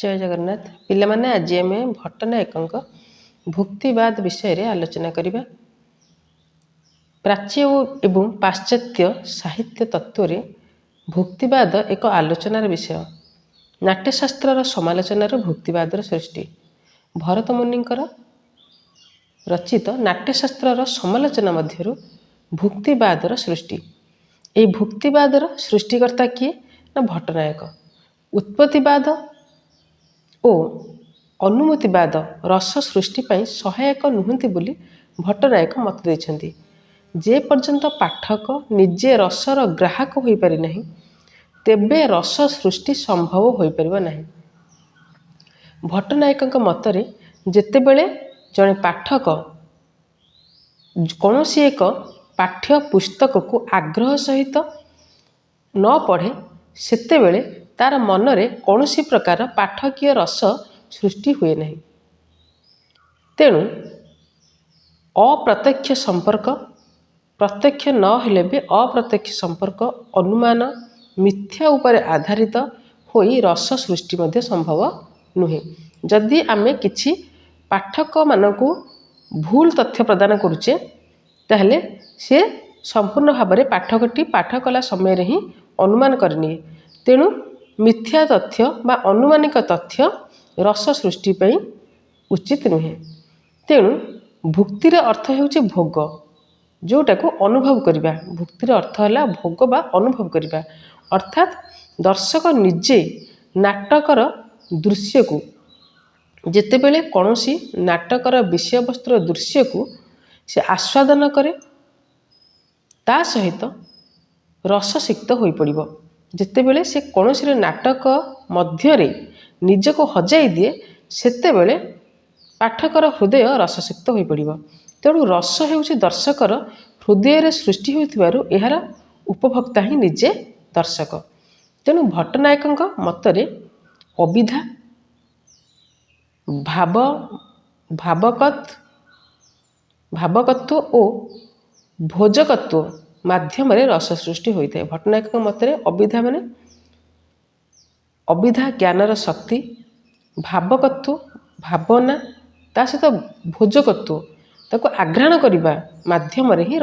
ଜୟ ଜଗନ୍ନାଥ ପିଲାମାନେ, ଆଜି ଆମେ ଭଟ୍ଟନାୟକଙ୍କ ଭୁକ୍ତିବାଦ ବିଷୟରେ ଆଲୋଚନା କରିବା। ପ୍ରାଚ୍ୟ ଏବଂ ପାଶ୍ଚାତ୍ୟ ସାହିତ୍ୟ ତତ୍ତ୍ୱରେ ଭୁକ୍ତିବାଦ ଏକ ଆଲୋଚନାର ବିଷୟ। ନାଟ୍ୟଶାସ୍ତ୍ରର ସମାଲୋଚନାରୁ ଭୁକ୍ତିବାଦର ସୃଷ୍ଟି। ଭରତ ମୁନିଙ୍କର ରଚିତ ନାଟ୍ୟଶାସ୍ତ୍ରର ସମାଲୋଚନା ମଧ୍ୟରୁ ଭୁକ୍ତିବାଦର ସୃଷ୍ଟି। ଏହି ଭୁକ୍ତିବାଦର ସୃଷ୍ଟିକର୍ତ୍ତା କିଏ ନା ଭଟ୍ଟନାୟକ। ଉତ୍ପତ୍ତିବାଦ ଓ ଅନୁମତିବାଦ ରସ ସୃଷ୍ଟି ପାଇଁ ସହାୟକ ନୁହନ୍ତି ବୋଲି ଭଟ୍ଟନାୟକ ମତ ଦେଇଛନ୍ତି। ଯେ ପର୍ଯ୍ୟନ୍ତ ପାଠକ ନିଜେ ରସର ଗ୍ରାହକ ହୋଇପାରିନାହିଁ, ତେବେ ରସ ସୃଷ୍ଟି ସମ୍ଭବ ହୋଇପାରିବ ନାହିଁ। ଭଟ୍ଟନାୟକଙ୍କ ମତରେ ଯେତେବେଳେ ଜଣେ ପାଠକ କୌଣସି ଏକ ପାଠ୍ୟ ପୁସ୍ତକକୁ ଆଗ୍ରହ ସହିତ ନ ପଢ଼େ, ସେତେବେଳେ ତାର ମନରେ କୌଣସି ପ୍ରକାର ପାଠକୀୟ ରସ ସୃଷ୍ଟି ହୁଏ ନାହିଁ। ତେଣୁ ଅପ୍ରତ୍ୟକ୍ଷ ସମ୍ପର୍କ, ପ୍ରତ୍ୟକ୍ଷ ନ ହେଲେ ବି ଅପ୍ରତ୍ୟକ୍ଷ ସମ୍ପର୍କ, ଅନୁମାନ, ମିଥ୍ୟା ଉପରେ ଆଧାରିତ ହୋଇ ରସ ସୃଷ୍ଟି ମଧ୍ୟ ସମ୍ଭବ ନୁହେଁ। ଯଦି ଆମେ କିଛି ପାଠକମାନଙ୍କୁ ଭୁଲ ତଥ୍ୟ ପ୍ରଦାନ କରୁଛେ, ତାହେଲେ ସିଏ ସମ୍ପୂର୍ଣ୍ଣ ଭାବରେ ପାଠକଟି ପାଠ କଲା ସମୟରେ ହିଁ ଅନୁମାନ କରିନିଏ। ତେଣୁ ମିଥ୍ୟା ତଥ୍ୟ ବା ଅନୁମାନିକ ତଥ୍ୟ ରସ ସୃଷ୍ଟି ପାଇଁ ଉଚିତ ନୁହେଁ। ତେଣୁ ଭୁକ୍ତିର ଅର୍ଥ ହେଉଛି ଭୋଗ, ଯେଉଁଟାକୁ ଅନୁଭବ କରିବା। ଭୁକ୍ତିର ଅର୍ଥ ହେଲା ଭୋଗ ବା ଅନୁଭବ କରିବା। ଅର୍ଥାତ୍ ଦର୍ଶକ ନିଜେ ନାଟକର ଦୃଶ୍ୟକୁ, ଯେତେବେଳେ କୌଣସି ନାଟକର ବିଷୟବସ୍ତୁର ଦୃଶ୍ୟକୁ ସେ ଆସ୍ୱାଦନ କରେ, ତା ସହିତ ରସସିକ୍ତ ହୋଇପଡ଼ିବ। ଯେତେବେଳେ ସେ କୌଣସି ନାଟକ ମଧ୍ୟରେ ନିଜକୁ ହଜାଇ ଦିଏ, ସେତେବେଳେ ପାଠକର ହୃଦୟ ରସସିକ୍ତ ହୋଇପଡ଼ିବ। ତେଣୁ ରସ ହେଉଛି ଦର୍ଶକର ହୃଦୟରେ ସୃଷ୍ଟି ହେଉଥିବାରୁ ଏହାର ଉପଭୋକ୍ତା ହିଁ ନିଜେ ଦର୍ଶକ। ତେଣୁ ଭଟ୍ଟନାୟକଙ୍କ ମତରେ ଅଭିଧା, ଭାବ, ଭାବକତ୍ୱ ଓ ଭୋଜକତ୍ୱ ମାଧ୍ୟମରେ ରସ ସୃଷ୍ଟି ହୋଇଥାଏ। ଭଟ୍ଟନାୟକଙ୍କ ମତରେ ଅଭିଧା ମାନେ ଅଭିଧା ଜ୍ଞାନର ଶକ୍ତି, ଭାବକତ୍ୱ ଭାବନା, ତା ସହିତ ଭୋଜକତ୍ୱ ତାକୁ ଆଘ୍ରାଣ କରିବା ମାଧ୍ୟମରେ ହିଁ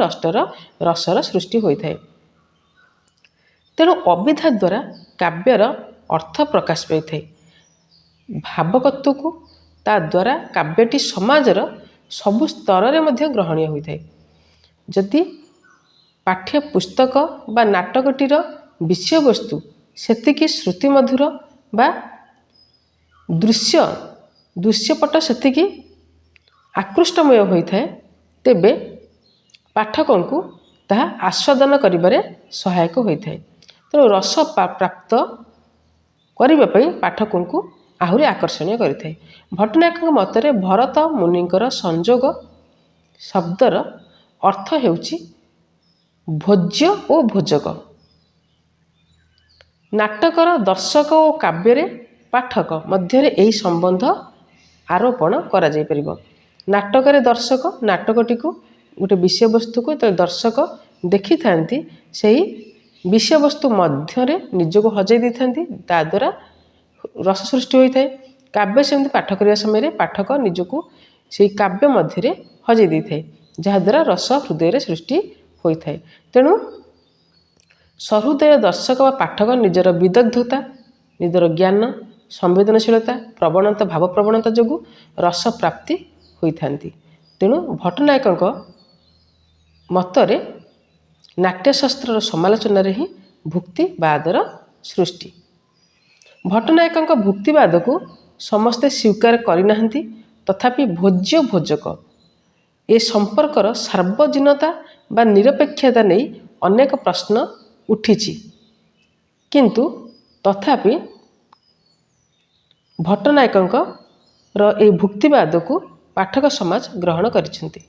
ରସର ସୃଷ୍ଟି ହୋଇଥାଏ। ତେଣୁ ଅଭିଧା ଦ୍ୱାରା କାବ୍ୟର ଅର୍ଥ ପ୍ରକାଶ ପାଇଥାଏ। ଭାବକତ୍ୱକୁ ତା ଦ୍ୱାରା କାବ୍ୟଟି ସମାଜର ସବୁ ସ୍ତରରେ ମଧ୍ୟ ଗ୍ରହଣୀୟ ହୋଇଥାଏ। ଯଦି ପାଠ୍ୟ ପୁସ୍ତକ ବା ନାଟକଟିର ବିଷୟବସ୍ତୁ ସେତିକି ଶ୍ରୁତିମଧୁର ବା ଦୃଶ୍ୟପଟ ସେତିକି ଆକୃଷ୍ଟମୟ ହୋଇଥାଏ, ତେବେ ପାଠକଙ୍କୁ ତାହା ଆସ୍ୱାଦନ କରିବାରେ ସହାୟକ ହୋଇଥାଏ। ତେଣୁ ରସ ପ୍ରାପ୍ତ କରିବା ପାଇଁ ପାଠକଙ୍କୁ ଆହୁରି ଆକର୍ଷଣୀୟ କରିଥାଏ। ଭଟ୍ଟନାୟକଙ୍କ ମତରେ ଭରତ ମୁନିଙ୍କର ସଂଯୋଗ ଶବ୍ଦର ଅର୍ଥ ହେଉଛି ଭୋଜ୍ୟ ଓ ଭୋଜକ। ନାଟକର ଦର୍ଶକ ଓ କାବ୍ୟରେ ପାଠକ ମଧ୍ୟରେ ଏହି ସମ୍ବନ୍ଧ ଆରୋପଣ କରାଯାଇପାରିବ। ନାଟକରେ ଦର୍ଶକ ନାଟକଟିକୁ, ଗୋଟେ ବିଷୟବସ୍ତୁକୁ ଯେତେବେଳେ ଦର୍ଶକ ଦେଖିଥାନ୍ତି, ସେହି ବିଷୟବସ୍ତୁ ମଧ୍ୟରେ ନିଜକୁ ହଜାଇ ଦେଇଥାନ୍ତି, ତା ଦ୍ୱାରା ରସ ସୃଷ୍ଟି ହୋଇଥାଏ। କାବ୍ୟ ସେମିତି ପାଠ କରିବା ସମୟରେ ପାଠକ ନିଜକୁ ସେଇ କାବ୍ୟ ମଧ୍ୟରେ ହଜାଇ ଦେଇଥାଏ, ଯାହାଦ୍ୱାରା ରସ ହୃଦୟରେ ସୃଷ୍ଟି ହୋଇଥାଏ। ତେଣୁ ସହୃଦୟ ଦର୍ଶକ ବା ପାଠକ ନିଜର ବିଦଗ୍ଧତା, ନିଜର ଜ୍ଞାନ, ସମ୍ବେଦନଶୀଳତା, ପ୍ରବଣତା, ଭାବପ୍ରବଣତା ଯୋଗୁଁ ରସ ପ୍ରାପ୍ତି ହୋଇଥାନ୍ତି। ତେଣୁ ଭଟ୍ଟନାୟକଙ୍କ ମତରେ ନାଟ୍ୟଶାସ୍ତ୍ରର ସମାଲୋଚନାରେ ହିଁ ଭୁକ୍ତିବାଦର ସୃଷ୍ଟି। ଭଟ୍ଟନାୟକଙ୍କ ଭୁକ୍ତିବାଦକୁ ସମସ୍ତେ ସ୍ୱୀକାର କରିନାହାନ୍ତି। ତଥାପି ଭୋଜ୍ୟ ଭୋଜକ ଏ ସମ୍ପର୍କର ସାର୍ବଜନୀନତା ବା ନିରପେକ୍ଷତା ନେଇ ଅନେକ ପ୍ରଶ୍ନ ଉଠିଛି। କିନ୍ତୁ ତଥାପି ଭଟ୍ଟନାୟକଙ୍କର ଏହି ଭୁକ୍ତିବାଦକୁ ପାଠକ ସମାଜ ଗ୍ରହଣ କରିଛନ୍ତି।